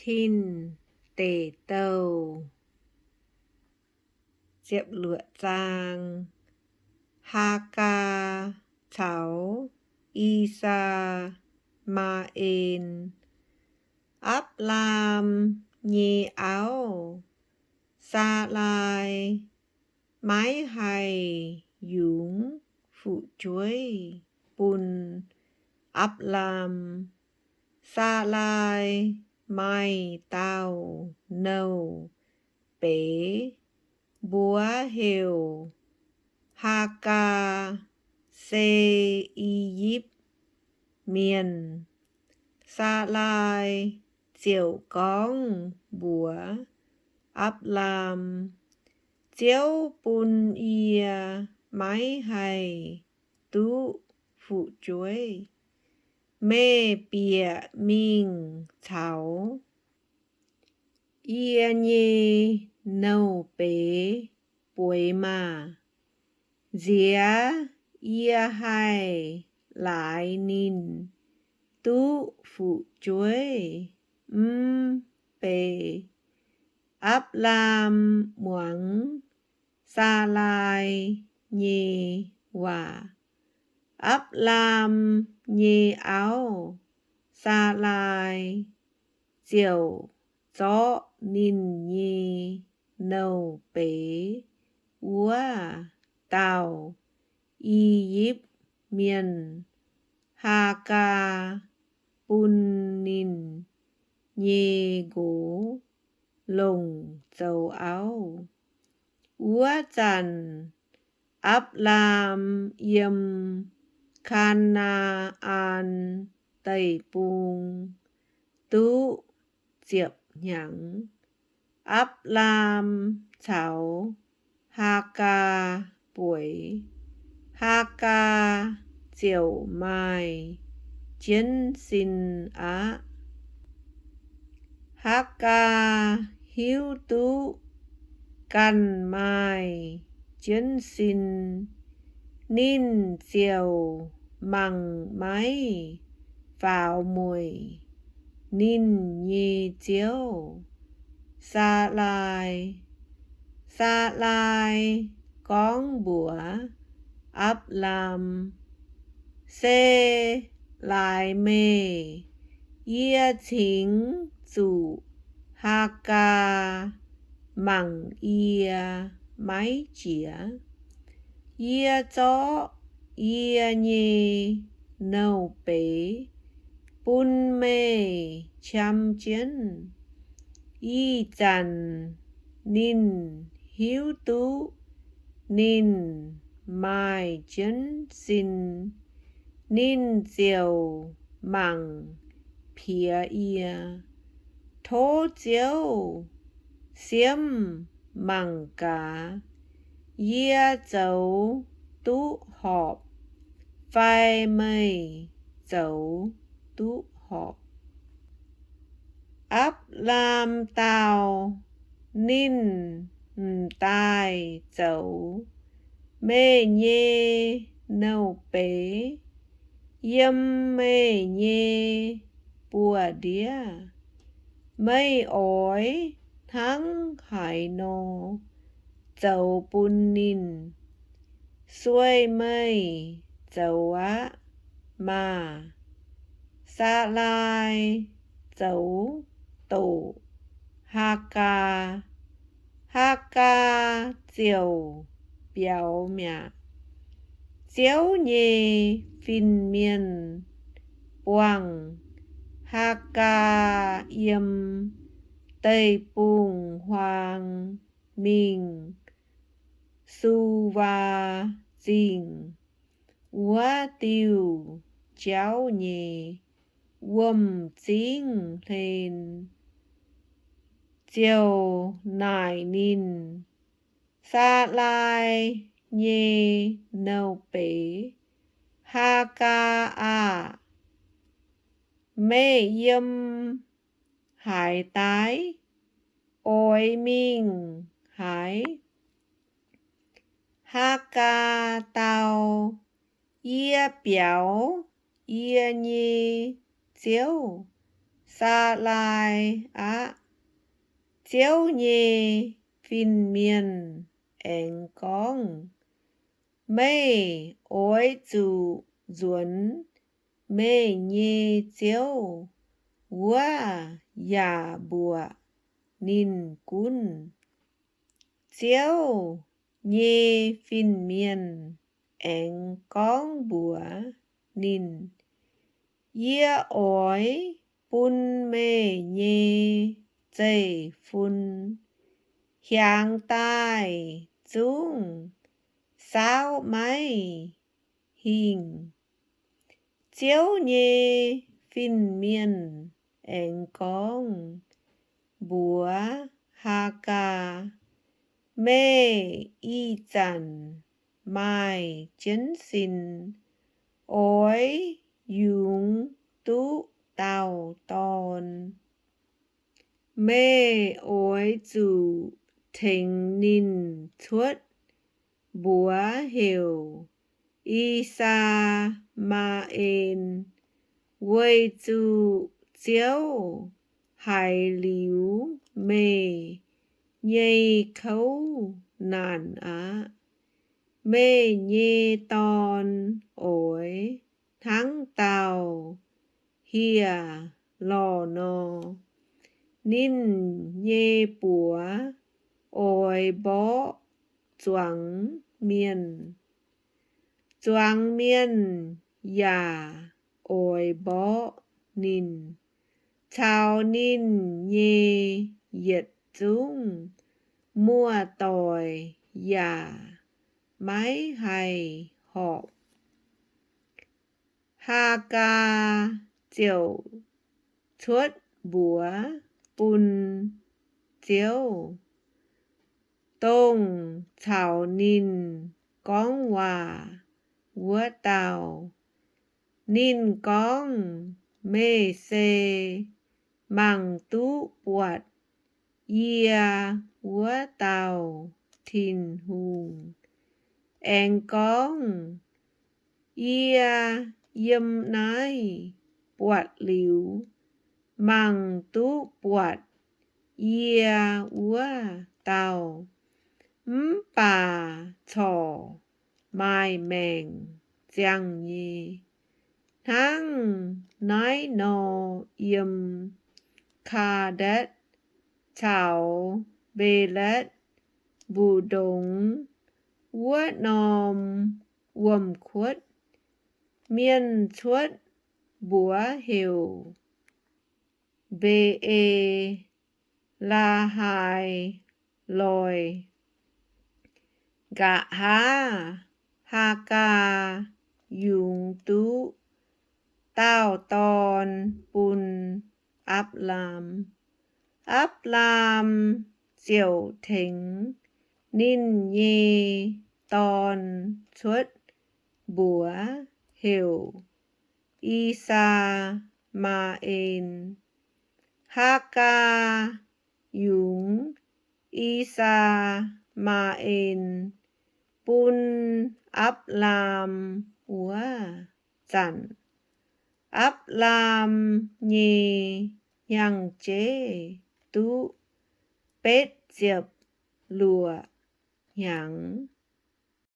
Tin Deic Douh. Ziepc luoqc zaang. Haagaa caux I^saa^maa^en. Apc^laam nyei auv, Saalaai, maiv haih yungz fu'jueiv bun Apc^laam. Saalaai maaih dauh nouh beiz, mbuox heuc Haagaa, se I^yipv Mienh. Saalaai ziouc gorngv mbuox Apc^laam, Ziouv bun yie maiv haih duqv fu'jueiv. Meih bieqc mingh caux yie nyei nouh beiz bueix maah! Nziex yie haih laaix ninh duqv fu'jueiv mv bei. Apc^laam muangx Saalaai nyei waac. Apc^laam nyei auv, Saalaai, ziouc zorqv ninh nyei nouh beiz wuov dauh I^yipv Mienh, Haagaa, bun ninh nyei nqox longc zoux auv. Wuov zanc Apc^laam yiem Kaa^naa^an Deic-Bung duqv ziepc hnyangx. Apc^laam caux Haagaa bueix. Haagaa ziouc maaih jienv sin aqv. Haagaa hiuv duqv ganh maaih jienv sin, ninh ziouc mangc maiv faaux mueic ninh nyei ziouv, Saalaai. Saalaai gorngv mbuox Apc^laam, Se laaix meih, yie cingx zuqc Haagaa mangc yie maiv jiex. Yie zorqv yie nyei nouh beiz bun meih qam jienv. Ih zanc ninh hiuv duqv ninh maaih jienv sin, ninh ziouc mangc piex yie. Tov Ziouv siemv mangc gaax yie zoux duqv horpc fai meih zoux duqv horpc. Apc^laam dau, Ninh m'daaih zoux meih nyei nouh beiz yiem meih nyei buoz-ndiev. Meih oix hnangv haaix nor zoux bun ninh, sueih meih zoux aqv maah! Saalaai zoux doqc Haagaa. Haagaa ziouc biaux mi'aqv. Ziouv nyei fin-mienh buangh Haagaa yiem deic-bung-huaang mingh Suwaa Zingh wuov diuh jauv nyei wuom-zingv hlen, ziouc naaic ninh, Saalaai nyei nouh beic, Haagaa aah! Meih yiem haaix daaih? Oix mingh haaix? Haagaa dau, Yie biaux yie nyei ziouv, Saa^lai aqv. Ziouv nyei fin-mienh aengx gorngv, Meih oix zuqc nzuonx meih nyei ziouv wuov yaac mbuoqc ninh gunv. Ziouv nyei fin-mienh aengx gorngv mbuox ninh, Yie oix bun meih nyei zeiv-fun hiaangx daaih zungv saauv maiv hingh. Ziouv nyei fin-mienh aengx gorngv mbuox Haagaa, Meih ih zanc maaih jienv sin, oix yungz duqv dauh dorn. Meih oix zuqc tengx ninh cuotv mbuox heuc I^saa^maa^en, weic zuqc Ziouv haiz liuz meih nyei kouv naanc aqv. Meih nyei dorn oix hnangv dauh hieh lorh nor. Ninh nyei buoz oix mborqv zuangx mienh. Zuangx mienh yaac oix mborqv ninh. Caux ninh nyei yietc zungv muoz-doic yaac maiv haih horpc. Haagaa ziouc cuotv mbuox bun Ziouv, dongh caux ninh gorngv waac wuov dauh. Ninh gorngv, Meih se mangc duqv buatc yie wuov dauh Tin-Hungh. Aengx gorngv, Yie yiem naaiv buatc liuz, mangc duqv buatc yie wuov dauh, mv baac corc maaih maengc ziangh nyei, hnangv naaiv nor yiem Kaa^ndetc caux Mbetc^letv mbu'ndongx wuov norm wuom-kuotv. Mienh cuotv mbuox heuc Mbe^e Laa^haaix Loih. Nqa'haav Haagaa yungz duqv dauh dorn bun Apc^laam. Apc^laam ziouc tengx ninh nyei dorn cuotv mbuox heuc I^saa^maa^en. Haagaa yungz I^saa^maa^en bun Apc^laam wuov zanc, Apc^laam nyei hnyangx-jeiv duqv betv ziepc luoqc hnyangx.